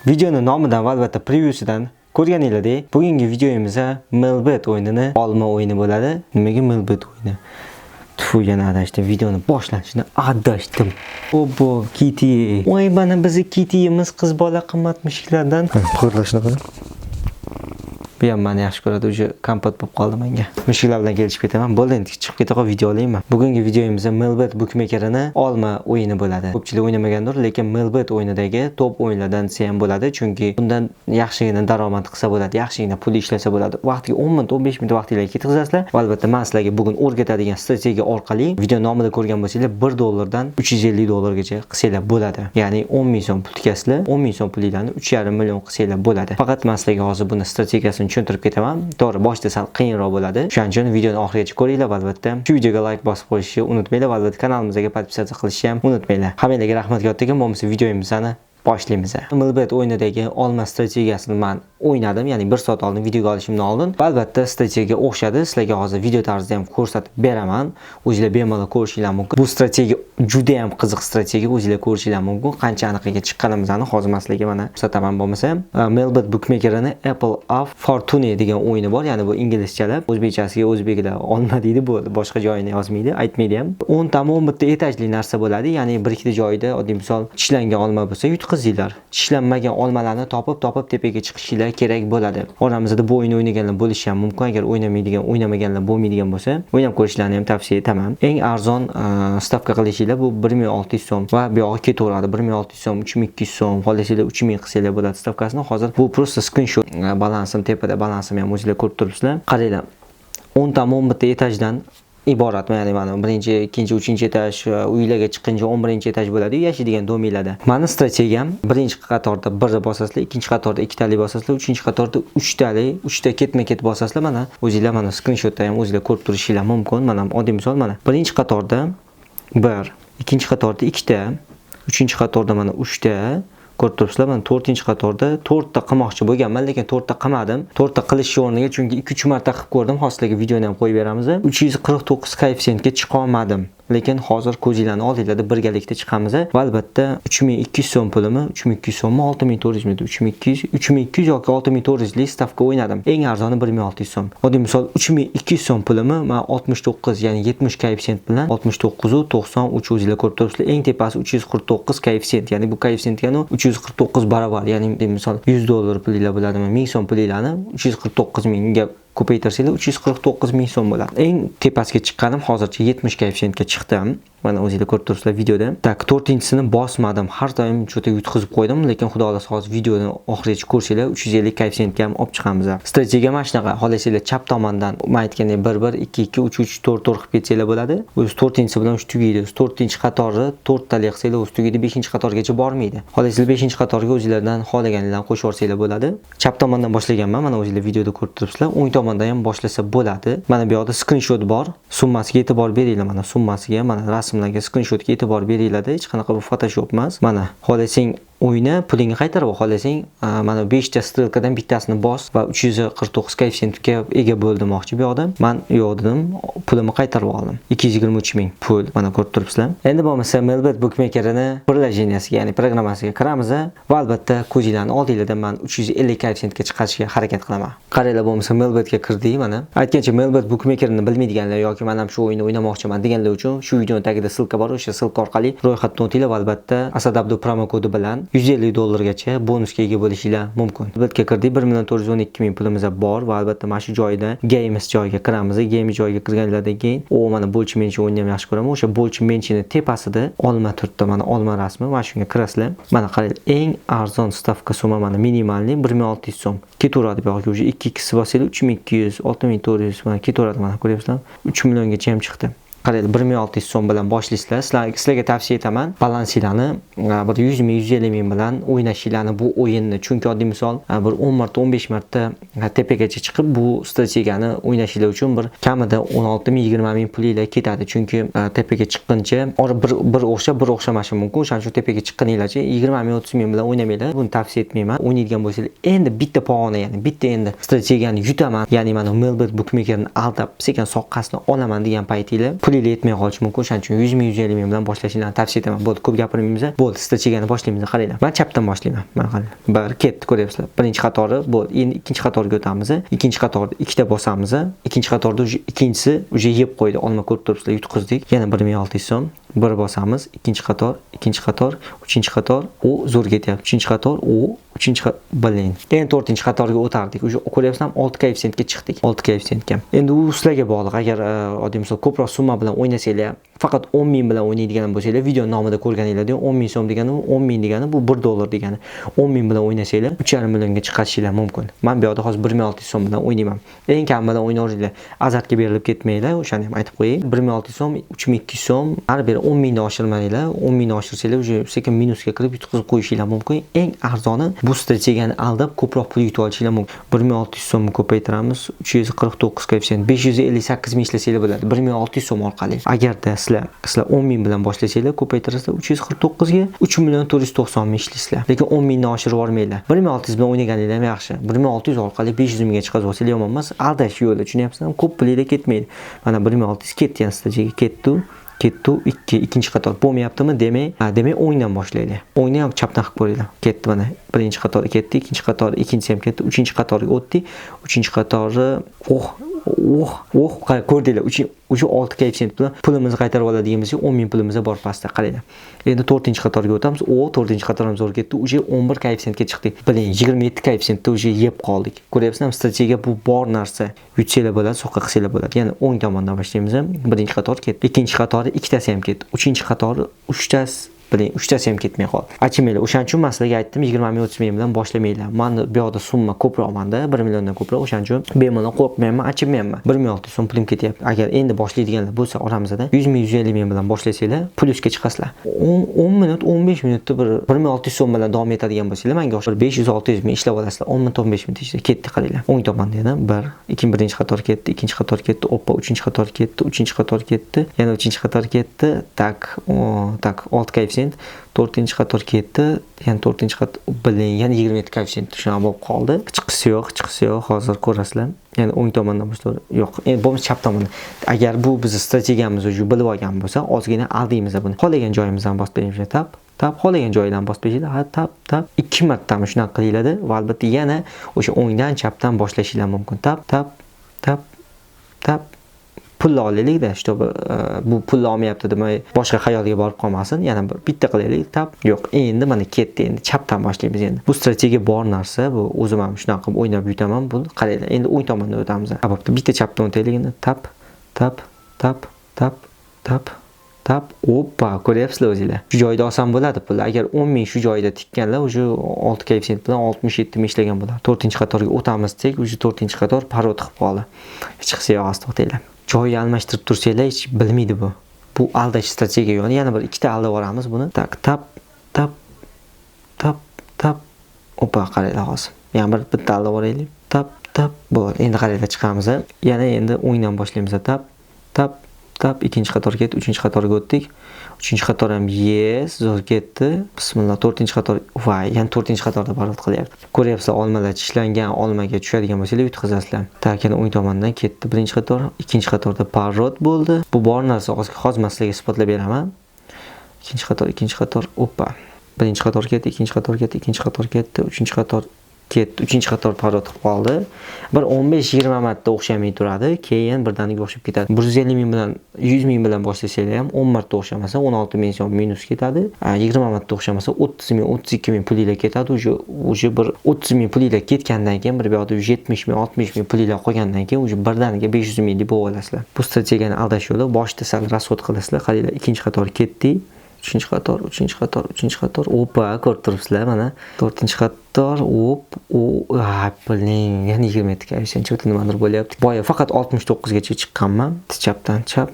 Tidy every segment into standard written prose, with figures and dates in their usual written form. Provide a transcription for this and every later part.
Videoni nomidan va albatta previewsidan ko'rganinglardek, bugungi videomizda Melbet o'yinini olma o'yini bo'ladi. Nimaga Melbet o'yini? Tfu, yana adashdim. Videoni boshlanishini adashdim. Obo, Kitty. Voy, mana bizni Kittyimiz, qiz bola qimmat mushuklardan. Qo'rlashni qara. Bu ham meni yaxshi ko'radi, уже kompot bo'lib qoldi menga. Mushuklar bilan kelishib ketaman. Bo'ldi, endi chiqib keta qol, video olayman. Bugungi videomizda Melbet bukmekerini olma o'yini bo'ladi. Ko'pchilik o'ynamagandir, lekin Melbet o'yinidagi top o'yinlardan desa ham bo'ladi, chunki bundan yaxshigina daromad qilsa bo'ladi, yaxshigina pul ishlasa bo'ladi. Vaqtiga 10 minut, 15 minut vaqtinglarga ketkazasizlar. Va albatta men sizlarga bugun o'rgatadigan strategiya orqali, video nomida ko'rgan bo'lsanglar, 1 dollardan 350 dollargacha qilsanglar bo'ladi. Ya'ni 10 ming so'm pul tikasizlar, 10 ming so'm pulinglarni 3,5 million qilsanglar bo'ladi. Faqat men sizlarga hozir buni strategiyasini tushuntirib ketaman. To'g'ri, boshida sal qiyinroq bo'ladi. Shuning uchun videoni oxirigacha ko'ringlar va albatta shu videoga like bosib qo'yishni unutmanglar va albatta kanalimizga подписаться qilishni ham unutmanglar. Hammanglarga rahmat kattakon. Bo'lmasa videomizni boshlaymiz. Melbet o'yinidagi olma strategiyasini men o'ynadim, ya'ni 1 soat oldin, videoga olishimdan oldin. Va albatta strategiya o'xshadi. Sizlarga hozir video tarzida ham ko'rsatib beraman. O'zinglar bemalol ko'rishinglar mumkin. Bu strategiya juda ham qiziq strategiya, o'zinglar ko'rishinglar mumkin. Qancha aniqiga chiqqanimizni hozir men sizlarga mana ko'rsataman bo'lmasa. Melbet bookmakerini Apple of Fortune degan o'yini bor, ya'ni bu inglizchalab, o'zbekchasiga o'zbeklar olma deydi, bu boshqa joyini yozmaydi, aytmaydi ham. 10 tami 11 ta etajli narsa bo'ladi, ya'ni bir ikkita joyida, oddiy misol, tishlangan olma bo'lsa yutqizinglar. Tishlanmagan olmalarni topib-topib tepaga chiqishinglar kerak bo'ladi. Oramizda bu o'yinni o'ynaganlar bo'lishi ham mumkin. Agar o'ynamaydigan, o'ynamaganlar bo'lmaydigan bo'lsa, o'ynab ko'rishlarini ham tavsiya etaman. Eng arzon stavka qilishinglar bu 1600 so'm va bu yog'i ketaveradi. 1600 so'm, 3200 so'm, xohlasanglar 3000 qilsanglar bo'ladi stavkasini. Hozir bu просто skrinshot, balansim tepada, balansim ham o'zinglar ko'rib turibsizlar. Qaranglar. 10 ta 11 ta etajdan iborat. Ya'ni mana birinchi, ikkinchi, uchinchi etaj, uylarga chiqquncha 11 etaj bo'ladi yashaydigan dominglarda. Mani strategiyam: birinchi qatorda birni bosasizlar, ikkinchi qatorda ikkitalik bosasizlar, uchinchi qatorda uchtalik, uchta ketma-ket bosasizlar. Mana o'zinglar mana skrinshotda ham o'zinglar ko'rib turishinglar mumkin. Mana oddiy misol, mana birinchi qatorda 1, ikkinchi qatorda ikkita, uchinchi qatorda mana uchta, ko'rib turibsizlar. Mana to'rtinchi qatorda to'rtta qilmoqchi bo'lganman, lekin to'rtta qilmadim. To'rtta qilish o'rniga, chunki 2-3 marta qilib ko'rdim, hozir sizlarga videoni ham qo'yib beramiz. 349 koeffitsiyentga chiqa olmadim. Lekin hozir ko'zinglarni oldinglarda birgalikda chiqamiz va albatta 3200 so'm pulimi, 3200 so'mmi, 6400 ming, 3200, 3200 yoki 6400 lik stavka o'ynadim. Eng arzoni 1600 so'm. Oddiy misol, 3200 so'm pulimi men 69, ya'ni 70 koeffitsient bilan, 69 u 93, o'zinglar ko'rib turibsizlar. Eng tepasi 349 koeffitsient, ya'ni bu koeffitsient degani 349 barobar, ya'ni misol 100 dollar pulinglar bo'ladimi, 1000 so'm pulinglarni 349 mingga ko'paytirsanglar, 349 ming so'm bo'ladi. Eng tepasiga chiqqanim hozircha 70 koeffitsiyentga chiqdim. Mana o'zinglar ko'rib turibsizlar videoda. Так, to'rtinchisini bosmadim. Har doim cho'ta yutqizib qo'ydim, lekin xudo xohlasa hozir videoni oxirigacha ko'rsanglar, 350 koeffitsiyentga ham olib chiqamiz. Strategiya mana shunaqa. Xohlasanglar chap tomondan, men aytgandek, 1 1 2 2 3 3 4 4 qilib ketsanglar bo'ladi. O'zi to'rtinchisi bilan o'zi tugaydi. O'zi to'rtinchi qatorni to'rttalik qilsanglar o'zi tugaydi, 5-qatorgacha bormaydi. Xohlasanglar 5-qatorga o'zinglardan xohlaganinglarni qo'shib yuborsanglar bo'ladi. Chap tomondan boshlaganman, mana o'zinglar videoda ko'rib turibsizlar. O'ng tomondan ham boshlasa bo'ladi. Mana bu yoqda skrinshot bor. Summasiga e'tibor beringlar, mana summasiga, mana rasmlarga, skrinshotga e'tibor beringlarda, hech qanaqa bu Photoshop emas. Mana xohlasang o'yna, pulingni qaytarib, xohlasang mana 5 ta strelkadan bittasini bos va 349 koeffitsiyentga ega bo'l demoqchi bu yoqda. Men yo'q dedim, pulimni qaytarib oldim. 223 ming pul, mana ko'rib turibsizlar. Endi bo'lmasa Melbet bookmakerini приложение siga, ya'ni programmasiga kiramiz va albatta ko'zinglarni oldinglarda men 350 koeffitsiyentga chiqarishga harakat qilaman. Qaranglar, bo'lmasa Melbetga kirdik mana. Aytgancha, Melbet bookmakerini bilmaydiganlar yoki men ham shu o'yinni o'ynamoqchiman deganlar uchun shu videoning tagida ссылка bor, o'sha ссылка orqali ro'yxatdan o'tinglar va albatta Asad Abdu promo kodi bilan 150 dollargacha bonusga ega bo'lishinglar mumkin. Albatta kirdik, 1 million 412 ming pulimiz bor va albatta mana shu joyda Games joyiga kiramiz. Games joyiga kirganlardan keyin, o mana больше, меньше o'yinni ham yaxshi ko'raman. O'sha больше, меньше ni tepasida olma turibdi, mana olma rasmi, mana shunga kirasizlar. Mana qaranglar, eng arzon stavka summa mana минимальный 1600 so'm. Ketaveradi bu yoqga, уже 2 x bossanglar 3200, 6400, mana ketaveradi, mana ko'ryapsizlar. 3 milliongacha ham chiqdi. Qaranglar, 1600 so'm bilan boshlaysizlar. Sizlarga tavsiya etaman, balansinglarni bir 100 ming, 150 ming bilan o'ynashinglarni bu o'yinni. Chunki oddiy misol, bir 10 marta, 15 marta tepagacha chiqib bu strategiyani o'ynashinglar uchun bir kamida 16 ming, 20 ming pulinglar ketadi. Chunki tepaga chiqquncha bir o'xshab, bir o'xshamashi mumkin. O'shaning uchun tepaga chiqqaninglarcha 20 ming, 30 ming bilan o'ynamanglar. Buni tavsiya etmayman. O'ynaydigan bo'lsanglar, endi bitta pog'ona, ya'ni bitta endi strategiyani yutaman, ya'ni mana Melbet bookmakerni aldab sekin soqqasini olaman degan paytinglar pulinglarni Pulinglar yetmay qolishi mumkin. O'shaning uchun 100 ming, 150 ming bilan boshlashinglarni tavsiya etaman. Bo'ldi, ko'p gapirmaymiz. Bo'ldi, strategiyani boshlaymiz. Qaranglar. Men chapdan boshlayman. Mana qaranglar. Bir ketdi, ko'ryapsizlar. Birinchi qatori bo'ldi. Endi ikkinchi qatorga o'tamiz. Ikkinchi qatorda ikkita bosamiz. Ikkinchi qatorda уже ikkinchisi уже yeb qo'ydi. Olma ko'rib turibsizlar, yutqizdik. Yana 1600 so'm. Bir bosamiz. Ikkinchi qator, ikkinchi qator, uchinchi qator. U zo'r ketyapti. Uchinchi qator, u uchinchi, блин. Endi to'rtinchi qatorga o'tardik. Уже ko'ryapsizlar, 6 koeffitsiyentga chiqdik. 6 koeffitsiyentga. Endi u sizlarga bog'liq. Agar oddiy misol ko'proq summa bilan o'ynasanglar, faqat 10 ming bilan o'ynaydigan bo'lsanglar, video nomida ko'rganinglardek 10 ming so'm degani, 10 ming degani bu 1 dollar degani. 10 ming bilan o'ynasanglar, 3,5 millionga chiqarishinglar mumkin. Men bu yoqda hozir 1600 so'm bilan o'ynayman. Eng kam bilan o'ynayveringlar. Azartga berilib ketmanglar, o'shani ham aytib qo'yay. 1600 so'm, 3200 so'm, har biri 10 mingdan oshirmanglar. 10 mingdan oshirsanglar, уже sekin minusga kirib yutqizib qo'yishinglar mumkin. Eng arzoni bu strategiyani aldab ko'proq pul yutib olishinglar mumkin. 1600 so'mni ko'paytiramiz, 349 koeffitsient, 558 ming ishlasanglar bo'ladi. 1600 so'm orqali. Agarda sizlar 10 ming bilan boshlasanglar, ko'paytirasizlar 349 ga 3 million 490 ming ishlaysizlar. Lekin 10 mingdan oshirib yubormanglar. 1600 bilan o'ynaganinglar ham yaxshi. 1600 orqali 500 mingga chiqazib olsanglar yomon emas. Aldash yo'li, tushunyapsizlarmi? Ko'p pulinglar ketmaydi. Mana 1600 ketdi, yana strategiya ketdi. Ketdi, ikkinchi qator bo'lmayaptimi? Demak o'ngdan boshlaylik. O'ngni ham chapdan qilib ko'ringlar. Ketdi mana. Birinchi qator ketdi, ikkinchi qator, ikkinchisi ham ketdi, uchinchi qatorga o'tdik. Uchinchi qatori, oh, oh, oh, ko'rdinglar. O'sha 6 koeffitsient bilan pulimizni qaytarib oladigan bo'lsak, 10 ming pulimiz bor pastda, qaranglar. Endi to'rtinchi qatorga o'tamiz. O, to'rtinchi qator ham zo'r ketdi. Уже 11 koeffitsiyentga chiqdik. Biling, 27 koeffitsiyentda уже yeb qoldik. Ko'ryapsizlarmi? Strategiya bu bor narsa. Yutsanglar bo'ladi, so'qqa qilsanglar bo'ladi. Yana o'ng tomondan boshlaymiz. Birinchi qator ketdi. Ikkinchi qatori ikkitasi ham ketdi. Uchinchi qatori uchtasi, biling, uchtasi ham ketmay qoldi. Achinmanglar. O'shaning uchun men sizlarga aytdim, 20 ming, 30 ming bilan boshlamanglar. Mani bu yoqda summa ko'proq menda, 1 milliondan ko'proq. O'shaning uchun bemalol qo'rqmayman, achinmayapman. 1600 so'm pulim ketyapti. Agar endi boshlaydiganlar bo'lsa oramizda 100 ming, 150 ming bilan boshlasanglar, plyusga chiqasizlar. 10 minut, 15 minutda bir 1600 so'm bilan davom etadigan bo'lsanglar, menga o'xshab 500, 600 ming ishlab olasizlar. 10 minut, 15 minut ichida ketdi, qaranglar. O'ng tomonda yana 1, 2, birinchi qator ketdi, ikkinchi qator ketdi, oppa, uchinchi qator ketdi, uchinchi qator ketdi, yana uchinchi qator ketdi. Так, o, так, 6 koeffitsient, to'rtinchi qator ketdi, yana to'rtinchi qator, biling, yana 27 koeffitsient shunaqa bo'lib qoldi. Chiqisi yo'q, chiqisi yo'q, hozir ko'rasizlar. Yana o'ng tomondan boshlab, yo'q, endi bo'lmasa chap tomondan. Agar bu bizni strategiyamiz уже bilib olgan bo'lsa, ozgina aldaymiz buni. Xohlagan joyimizdan bosib beramiz, tap, tap, xohlagan joyidan bosib berishinglar, ha, tap, tap, 2 martami shunaqa qilinglar va albatta yana o'sha o'ngdan, chapdan boshlashinglar mumkin. Tap, tap, tap, tap. Pulni olaylik-da, чтобы bu pulni olmayapti demay boshqa xayolga borib qolmasin. Yana bir bitta qilaylik, tap. Yo'q, endi mana ketdi, endi chapdan boshlaymiz endi. Bu strategiya bor narsa, bu o'zim ham shunaqa qilib o'ynab yutaman buni. Qaranglar, endi o'ng tomondan o'tamiz. Ha, bo'pti, bitta chapdan o'taylik endi. Tap, tap, tap, tap, tap, tap. Oppa, ko'ryapsizlar o'zinglar. Shu joyda olsam bo'ladi pulni. Agar 10 ming shu joyda tikkanlar, уже 6 koeffitsient bilan 67 ming ishlagan bo'ladi. To'rtinchi qatorga o'tamiz dek, уже to'rtinchi qator parod qilib qoldi. Hech qilsa yo'q, to'xtanglar. Joyi almashtirib tursanglar hech bilmaydi bu. Bu aldash strategiya yo'li. Yana bir ikkita aldab yuboramiz buni. Tak, tap, tap, tap, tap. Opa, qaranglar hozir. Yana bir bitta aldab yuboraylik. Tap, tap. Bo'ldi. Endi qaranglar, chiqamiz. Yana endi o'ngdan boshlaymiz. Tap, tap, tap. Ikkinchi qator ketdi, uchinchi qatorga o'tdik. Uchinchi qator ham yes, zo'r ketdi. Bismillah, to'rtinchi qator. Voy, yana to'rtinchi qatorda parod qilyapti. Ko'ryapsizlar, olmalar tishlangan olmaga tushadigan bo'lsanglar yutqizasizlar. Так, yana o'ng tomondan ketdi birinchi qator, ikkinchi qatorda parod bo'ldi. Bu bor narsa, hozir men sizlarga isbotlab beraman. Ikkinchi qator, ikkinchi qator, oppa. Birinchi qator ketdi, ikkinchi qator ketdi, ikkinchi qator ketdi, uchinchi qator ketdi, uchinchi qator parod qilib qoldi. Bir 15-20 marta o'xshamay turadi, keyin birdaniga o'xshab ketadi. 150 ming bilan, 100 ming bilan boshlasanglar ham 10 marta o'xshamasa 16 ming so'm minus ketadi. 20 marta o'xshamasa 30 ming, 32 ming pulinglar ketadi. Уже bir 30 ming pulinglar ketgandan keyin bir bu yoqda 70 ming, 60 ming pulinglar qolgandan keyin уже birdaniga 500 minglik bo'lib olasizlar. Bu strategiyani aldash yo'li, boshida sal расход qilasizlar. Qaranglar, ikkinchi qator ketdi. Uchinchi qator, uchinchi qator, uchinchi qator. Opa, ko'rib turibsizlar mana. To'rtinchi qator, op, o, блин, yana 27 koeffitsient cho'ta nimadir bo'lyapti. Boya faqat 69 gacha chiqqanman. Chapdan chap,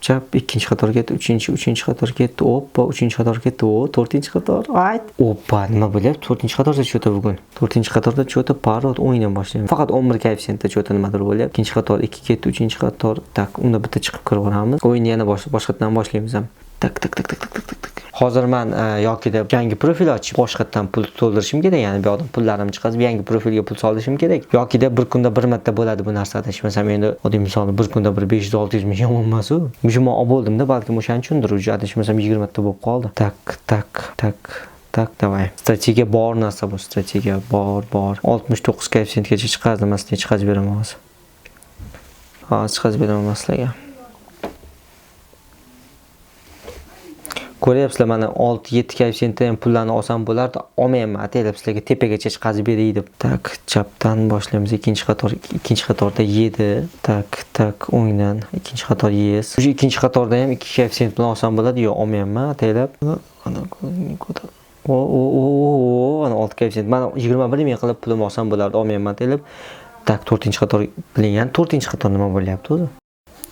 chap, ikkinchi qator ketdi, uchinchi, uchinchi qator ketdi, oppa, uchinchi qator ketdi, o, to'rtinchi qator. Ayt. Oppa, nima bo'lyapti? To'rtinchi qatorda cho'ta bugun. To'rtinchi qatorda cho'ta parod o'yindan boshlaymiz. Faqat 11 koeffitsiyentda cho'ta nimadir bo'lyapti. Ikkinchi qator 2 ketdi, uchinchi qator, так, unda bitta chiqib kirib olamiz. O'yinni yana boshqatdan boshlaymiz ham. Так, так, так, так, так, так, так, так. Hozir man yokida yangi profil ochib, boshqatdan pul to'ldirishim kerak, ya'ni bu yoqdan pullarimni chiqarib, yangi profilga pul solishim kerak. Yokida bir kunda bir marta bo'ladi bu narsa, adashmasam. Endi oddiy misol, bir kunda bir 500-600 ming yomon emas u. O'sha men olib bo'ldimda, balkim o'shaning uchundir, уже adashmasam 20 ta bo'lib qoldi. Так, так, так. Так, давай. Strategiya bor narsa bu, strategiya bor, bor. 69 koeffitsiyentgacha chiqardim, man sizga chiqarib beraman hozir. Hozir chiqarib beraman sizlarga. Ko'ryapsizlar, mana 6-7 koeffitsiyentda ham pullarni olsam bo'lardi, olmayapman, ataylab sizlarga tepagacha chiqarib beray deb. Так, chapdan boshlaymiz, ikkinchi qator, ikkinchi qatorda 7. Так, так, o'ngdan ikkinchi qator yes. O'sha ikkinchi qatorda ham 2 koeffitsient bilan olsam bo'ladi, yo'q, olmayapman, ataylab. O, o, o, o, ana 6 koeffitsient. Mana 21 ming qilib pulim olsam bo'lardi, olmayapman, ataylab. Так, 4-qator bilan, 4-qator nima bo'lyapti o'zi?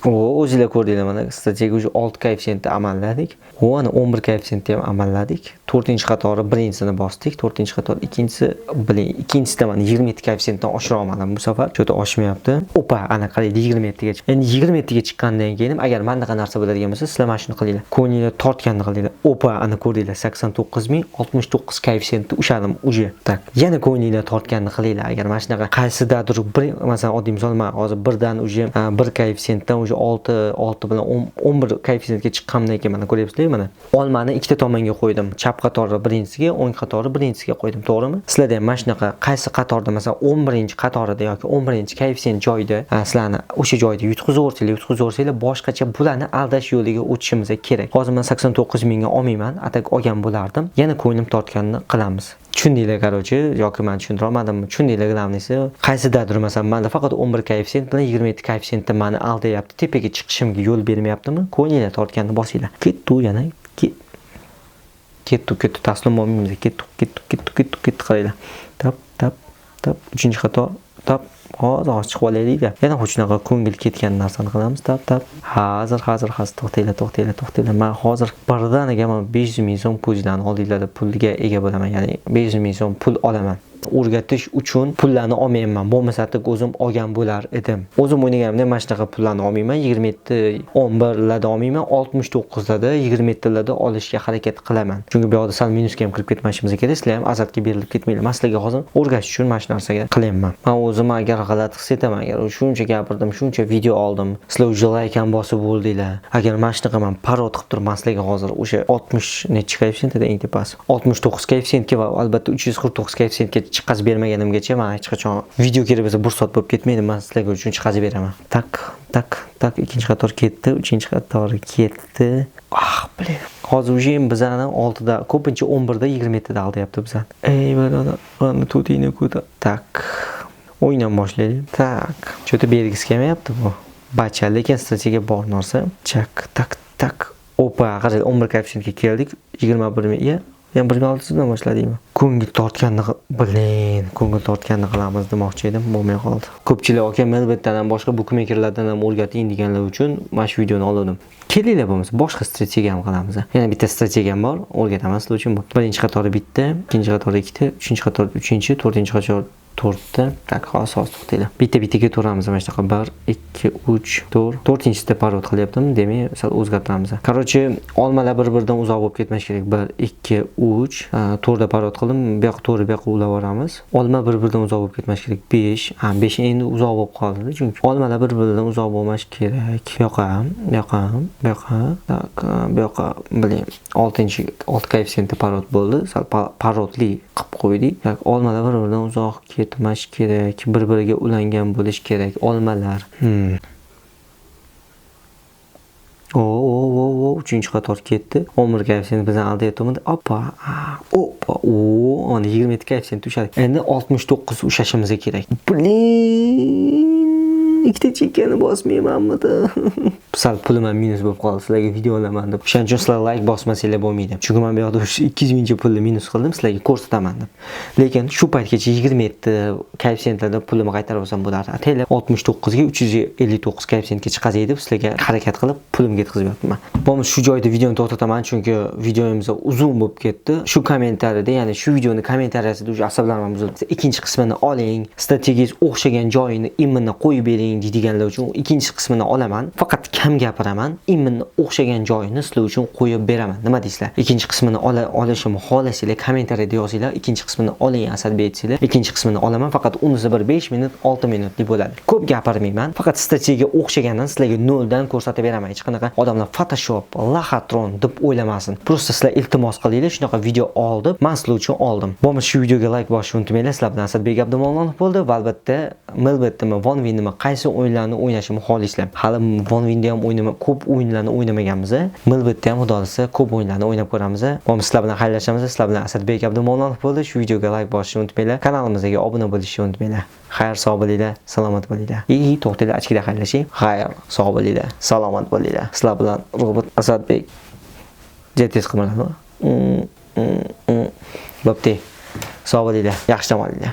O, o'zinglar ko'rdinglar, mana strategiya уже 6 koeffitsiyentda amalladik. O, ana 11 koeffitsiyentda ham amalladik. 4-qatori birinchisini bosdik, 4-qator ikkinchisi, biling, ikkinchisida mana 27 koeffitsiyentdan oshira olmadim bu safar. Cho'ta oshmayapti. Opa, ana qaraydi 27 gacha. Endi 27 ga chiqqandan keyin agar mana bunaqa narsa bo'ladigan bo'lsa, sizlar mana shuni qilinglar. Ko'nglinglar tortganini qilinglar. Opa, ana ko'rdinglar 89069 koeffitsiyentni ushladim уже. Так, yana ko'nglinglar tortganini qilinglar. Agar mana shunaqa qaysidadir bir, masalan, oddiy misol, men hozir birdan уже bir koeffitsiyentdan уже 6, 6 bilan 11 koeffitsiyentga chiqqandan keyin mana ko'ryapsizlar, mana olmani ikkita tomonga qo'ydim. Chap qatorda birinchisiga, o'ng qatorda birinchisiga qo'ydim, to'g'rimi? Sizlarda ham mana shunaqa qaysi qatorda, masalan, 11-qatorida yoki 11-koeffitsient joyida sizlarni o'sha joyda yutqizib, boshqacha bularni aldash yo'liga o'tishimiz kerak. Hozir men 89 mingga olmayman, atak olgan bo'lardim. Yana ko'nglim tortganini qilamiz. Tushundinglar, короче, yoki men tushuntira olmadimmi? Tushundinglar, главный si. Qaysidadir, masalan, menda faqat 11 koeffitsient bilan 27 koeffitsiyentda meni aldayapti, tepaga chiqishimga yo'l bermayaptimi? Ko'nglinglar tortganini bosinglar. Ketdi yana, ketdi, ketdi, taslim bo'lmaymiz. Ketdi, ketdi, ketdi, ketdi, ketdi, qaranglar. Tap, tap, tap, 3-qator, tap, hozir hozir chiqib olaylik-da. Yana xuddi shunaqa ko'ngil ketgan narsani qilamiz. Tap, tap. Hozir, hozir, hozir to'xtanglar, to'xtanglar, to'xtanglar. Men hozir birdaniga men 500 ming so'm ko'zinglarni oldinglarda pulga ega bo'laman. Ya'ni 500 ming so'm pul olaman. O'rgatish uchun pullarni olmayapman. Bo'lmasa o'zim olgan bo'lar edim. O'zim o'ynaganimda mana shunaqa pullarni olmayman. 27, 11larda olmayman, 69larda, 27larda olishga harakat qilaman. Chunki bu yoqda sal minusga ham kirib ketmashimiz kerak. Sizlar ham azartga berilib ketmanglar. Men sizlarga hozir o'rgatish uchun mana shu narsaga qilyapman. Men o'zim agar g'alati his etaman, agar shuncha gapirdim, shuncha video oldim, sizlar уже like ham bosib bo'ldinglar. Agar mana shunaqa men parod qilib turib, men sizlarga hozir o'sha 60 nechi koeffitsient edi eng tepasi? 69 koeffitsiyentga va albatta 349 koeffitsiyentga chiqazib bermaganimgacha men hech qachon video kerak bo'lsa bir soat bo'lib ketmaydi, men sizlarga uchun chiqazib beraman. Так, так, так, ikkinchi qator ketdi, uchinchi qator ketdi. Ah, блин. Hozir уже bizani 6da, ko'pincha 11da, 27da aldayapti bizani. Ey, birodar, mana to'tingni ko'tar. Так. O'yindan boshlaylik. Так, cho'ta bergisi kelmayapti bu. Bacha, lekin strategiya bor narsa. Chak, tak, tak. Opa, qarang, 11 koeffitsiyentga keldik. 21 ming. Yana 1600 dan boshladikmi? Ko'ngil tortganni, блин, ko'ngil tortganni qilamiz demoqchi edim, bo'lmay qoldi. Ko'pchilik aka Melbetdan ham boshqa bukmekerlardan ham o'rgating deganlar uchun mana shu videoni oldim. Kelinglar bo'lmasa boshqa strategiya ham qilamiz. Yana bitta strategiyam bor, o'rgataman sizlar uchun. Birinchi qatori bitta, ikkinchi qatori ikkita, uchinchi qatori uchinchi, to'rtinchi qator to'rtta. Так, hozir hozir to'xtanglar. Bitta bittaga ketaveramiz mana shunaqa 1, 2, 3, 4. To'rtinchisida parod qilyaptim, demak sal o'zgartiramiz. Короче, olmalar bir-biridan uzoq bo'lib ketmash kerak. 1, 2, 3, to'rtta parod qildim. Bu yoqqa to'g'ri, bu yoqqa ulab yuboramiz. Olma bir-biridan uzoq bo'lib ketmash kerak. 5. Ha, 5 endi uzoq bo'lib qoldi, chunki olmalar bir-biridan uzoq bo'lmash kerak. Bu yoqqa ham, bu yoqqa ham, bu yoqqa, так, bu yoqqa, biling, 6 koeffitsiyentda parod bo'ldi. Sal parodli qilib qo'ydik. Так, olmalar bir-biridan uzoq ketmash kerak, bir-biriga ulangan bo'lish kerak olmalar. O, o, o, o, uchinchi qator ketdi. 11 koeffitsient bizdan aldayapti. Oppa, oppa, o, ana 27 koeffitsient ushladik. Endi 69 ushlashimiz kerak. Блин, ikkita chekkani bosmaymanmi? Sal pulim ham minus bo'lib qoldi. Sizlarga video olaman deb. O'shaning uchun sizlar like bosmasanglar bo'lmaydi. Chunki men bu yoqda o'sha 200 mingcha pulni minus qildim, sizlarga ko'rsataman deb. Lekin shu paytgacha 27 koeffitsiyentlarda pulimni qaytarib olsam bo'lardi. Ataylab 69 ga 359 koeffitsiyentga chiqazay deb sizlarga harakat qilib pulimga yetkazib yotibman. Bo'lmasa shu joyda videoni to'xtataman, chunki videomiz uzun bo'lib ketdi. Shu kommentariyada, ya'ni shu videoni kommentariyasida уже asablarim buzildi. Ikkinchi qismini oling, strategiyangiz o'xshagan joyini imini qo'yib bering. oling deydiganlar uchun ikkinchi qismini olaman. Faqat kam gapiraman. Именно o'xshagan joyini sizlar uchun qo'yib beraman. Nima deysizlar? Ikkinchi qismini olishimni xohlasanglar, kommentariyada yozinglar. Ikkinchi qismini oling, Asadbek, desanglar, ikkinchi qismini olaman. Faqat unisi bir 5 minut, 6 minutlik bo'ladi. Ko'p gapirmayman. Faqat strategiya o'xshagandan sizlarga noldan ko'rsatib beraman. Hech qanaqa odamlar Photoshop, лохотрон deb o'ylamasin. Просто sizlar iltimos qilinglar, shunaqa video oldim. Man sizlar uchun oldim. Bo'lmasa shu videoga like bosishni unutmanglar. Sizlar bilan Asadbek Abdumonlonov bo'ldi va albatta Melbet'mi, Von Win'mi, qaysi o'yinlarni o'ynashimni xohlaysizlar? Hali Von Win'da ham o'ynama, ko'p o'yinlarni o'ynamaganmiz. Melbet'da ham, xudo xohlasa, ko'p o'yinlarni o'ynab ko'ramiz. Bo'lmasa sizlar bilan xayrlashamiz. Sizlar bilan Asadbek Abdumonlonov bo'ldi. Shu videoga like bosishni unutmanglar. Kanalimizga obuna bo'lishni unutmanglar. Xayr, sog' bo'linglar, salomat bo'linglar. И to'xtanglar, ochkida xayrlashing. Xayr, sog' bo'linglar, salomat bo'linglar. Sizlar bilan robot Asadbek. Juda tez qilmaladimi? Bo'pti. Sog' bo'linglar, yaxshi dam olinglar.